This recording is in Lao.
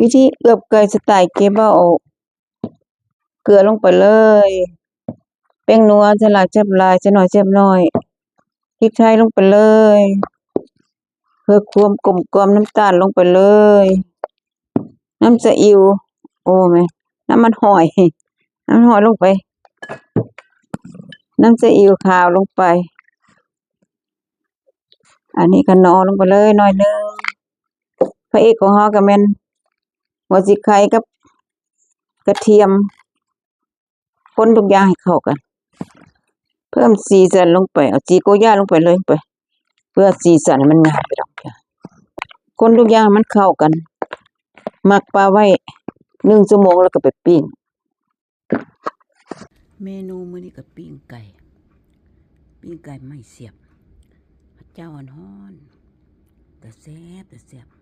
ວິທີເອືອບໄກ່ສະໄຕເກັບເອົາເກືອລົງໄປເລີຍ, ແປ້ງນົວ ໃສ່ຫຼາຍແຊບຫຼາຍ ໃສ່ໜ້ອຍແຊບໜ້ອຍ, ພຣິກໄທລົງໄປເລີຍ ເພື່ອຄວາມກົມກ່ອມ, ນ້ຳຕານລົງໄປເລີຍ, ນ້ຳສະອິ້ວ ໂອ້ແມ່ນ ນ້ຳມັນຫອຍ ນ້ຳມັນຫອຍລົງໄປ, ນ້ຳສະອິ້ວຂາວລົງໄປ, ອັນນີ້ກະໜໍລົງໄປເລີຍໜ້ອຍໜຶ່ງ. ພະເອກຂອງເຮົາກະແມ່ນຫົວສີໄຄກັບກະທຽມ, ຄົນທຸກຢ່າງໃຫ້ເຂົ້າກັນ, ເພີ່ມສີສັນລົງໄປ, ເອົາສີໂກຢາລົງໄປເລີຍໄປ ເພື່ອສີສັນໃຫ້ມັນງາມໄປດອກ. ຄົນທຸກຢ່າງໃຫ້ມັນເຂົ້າກັນ, ໝັກປາໄວ້ໜຶ່ງຊົ່ວໂມງ ແລ້ວກະໄປປີ້ງ. ເມນູມື້ນີ້ກະປີ້ງໄກ່, ປີ້ງໄກ່ໄມ້ສຽບ ເຈົ້າຮ້ອນໆ ຕາແຊບ ຕາແຊບ.